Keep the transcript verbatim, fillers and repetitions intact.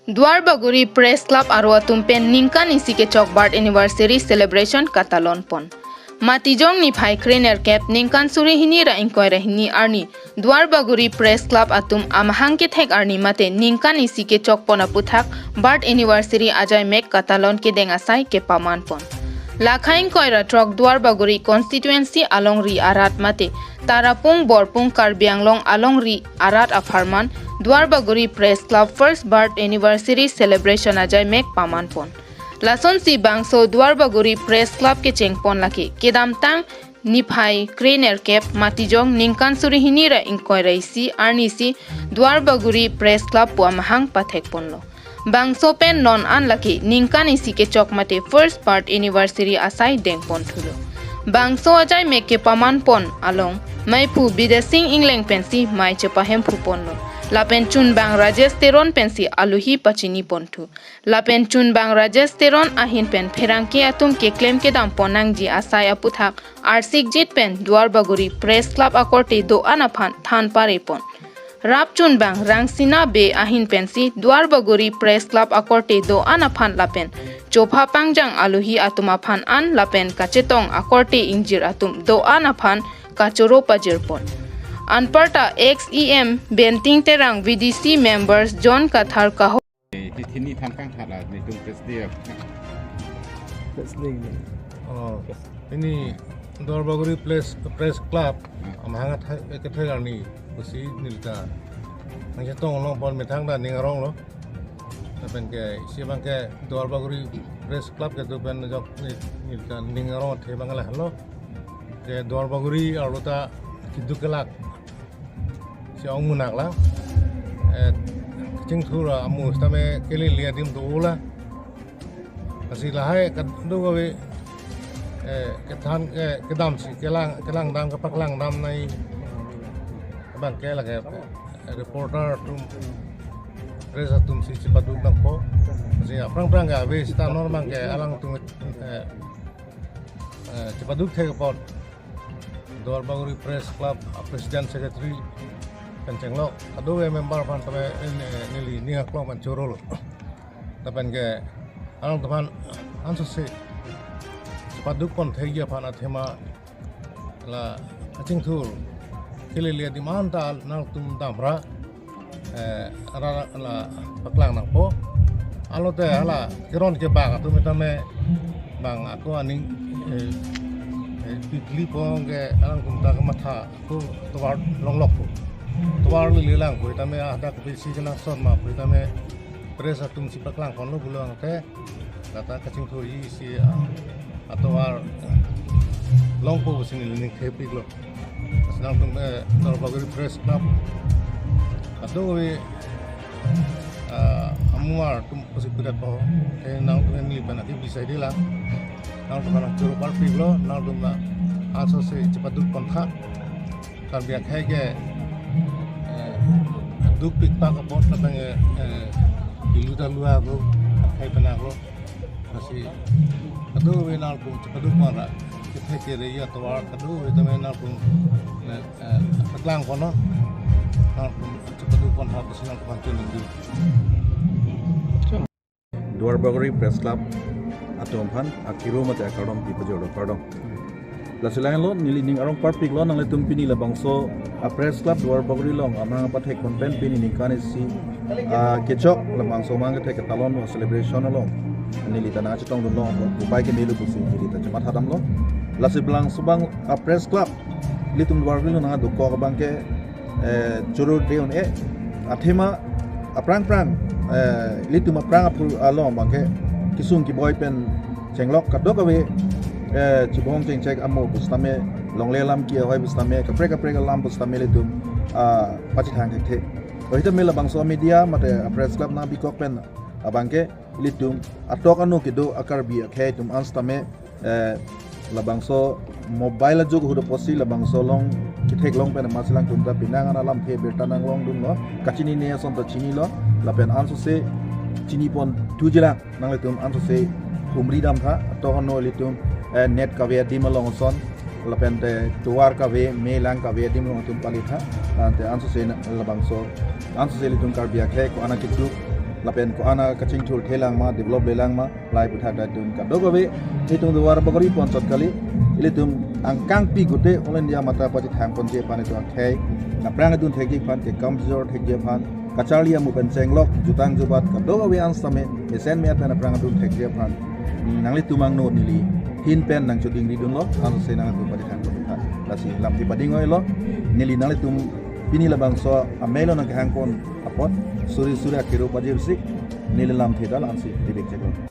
Duarbagori Press Club aro atum pen ningkan isi kechok birth anniversary celebration katalon pon. Matijong niphai krenerkep ningkan suri hini ra ingkoi ra hini arni Duarbagori Press Club atum amahang kethek arni mate ningkan isi kechok pon aputhak birth anniversary ajai mek katalon kedeng asai kepaman pon. Lakha ingkoi ra throk Duarbagori constituency alongri arat mate Tarapung Borpung Karbi Anglong alongri arat apharman Duarbagori Press Club first birth anniversary celebration ajai mek paman pon. Lasonsi bangso Duarbagori Press Club kecheng pon lake kedamtang niphai krenerkep Matijong ningkan suri hini ra ingkoi ra isi arnisi Duarbagori Press Club pu amahang pathek ponlo. Bangso pen non an lake ningkan isi kechok mate first birth anniversary asai deng pon thulo. Bangso ajai mek kepaman pon along maiphu Bidya Sing Engleng pensi mai chepahemphu ponlo. Lapen chunbang Rajesh Teron pensi aluhi pachini pon thu. Lapen chunbang Rajesh Teron ahin pen pherangke atum keklem kedam pon nangji asai aputhak arsikjit pen Duarbagori Press Club akorte do-an aphan than pare pon. Rap chunbang Rangsina Bey ahin pensi Duarbagori Press Club akorte do-an aphan lapen chopha pangjang aluhi atum aphan an lapen kachetong akorte ingjir atum do-an aphan kachoro pajir pon. Anparta ex E M Benting Terang, V D C members John Kathar Kaho, Hini than kangthar la netum Press Day. Press Day ni. Oh, ini Duarbagori Press, Press Club, hmm, amahang kethek arni pusi nelita nangchetong long pon methang ta ning arong lo. Lapen ke isi abang ke Duarbagori Press Club kedo pen jok ne, nelita ning arong athe abang lahelo. Ke Duarbagori arlo ta keduk kelak si ong munak lang. Eh, kachingthur amu sitame kelele adim do-o la. Lasi lahai kadokave, eh, kethan, eh, kedamsi kelang, kelang dam, kepaklang dam nai. Abang ke lake, eh, reporter atum, press atum si chepaduk nangpo. Lasi aphrang phrang ke ave sita non abang ke alangtum, eh, eh, chepaduk thek apot Duarbagori Press Club, ah, President Secretary pen chenglok, kadokave member aphan tame, eh, neli ning aklong pen choro lo. Lapen ke alangtum aphan ansose chepaduk pon thekji aphan athema la kachingthur kelele adim anta nangtum damra, eh, ra la paklang nangpo. Alote hala keron kebang atum tame bang ako aning, eh, eh, pipli pon ke alangtum ta kematha ako tovar longlok po. Tovar lele lang po tame ada kopisi kenangsot ma po tame press atum si paklang ponlo pulo angte. Lata kachingthurji si, ah, atovar longpo pusi neli ning thepiklo. Lasi nangtum, eh, Duarbagori Press Club kadokave, ah, amumar atum pusi pirat po. Ke nangtum neli pen aki bisai di lang. Nangtum nang choro parpiklo, nangtum na ansose chepaduk pon tha. Karbi akhei ke, eh, dukpik pak apot lapen, eh, ilu ta lua ko, akhei pen ako. Lasi kadokave nangtum chepaduk mara, kethek kere ya tovar kadokave tame nangtum, eh, eh, paklang kono, nangtum chepaduk pon ha pusi nangtum pantun nangji. Duarbagori Press Club atum aphan akiro mate akardom pipajor kardom. Lasi lahenlo neli ning arong parpiklo nanglitum pini labangso a Press Club Duarbagori along amahang pathek pon pen pini ningkan isi, ah, kechok labangso amahang kethek ketalon celebration along neli ta nangchetongdunlo, upai ke melu pusi neli ta chematha damlo. Lasi labangso abang a Press Club ilitum Duarbagori along nangdokok abang ke, eh, choro de-un-e athema aphrang phrang, eh, ilitum aphrang aphu along abang ke kesung keboi pen chenglok kadokave, eh, chibong chengchek amo pusitame longle alam kehoi pusitame kaprek kaprek alam pusitame ilitum, ah, pachethang thekthe. Ohita me labangso media mate a Press Club nangpikok pen abang ke ilitum atok ano kedo a Karbi akhei atum ansitame, eh, labangso mobile ajok ahut apotsi labangso along kethek long pen amatsi alangtum ta penang an alamthe birta nanglongdunlo, kachinine ason ta chinilo, lapen ansose chini pon thuji lang, nanglitum ansose humri dam tha, atok ano ilitum, eh, net kave adim along ason, lapen te tovar kave, me lang kave adim along atum pali tha, ante ansose na labangso, ansose ilitum Karbi akhei ko-an akeduk, lapen ko-an akachingthur thelang ma, develop lelang ma, lahai aputhak ta itum kadokave itum tovar bagori pon chot kali. Ilitum angkangpi gute All India Mata Party thangponji aphan itum akhei aphrang adun thekji aphan, kekam jor thekji aphan, kacharli amu pen chenglok, jutang jubat kadokave an same mesen me-at pen aphrang adun thekji aphan, nanglitum angno neli ahin pen nangchodingri dunlo, ansi nanglitum party thangpon tha. Lasi lamthe pading oilo, neli nanglitum pini labangso amelo nangkehangpon apot suri suri akhero pajirsi neli lamthe ta la-ansi dibek cheklo.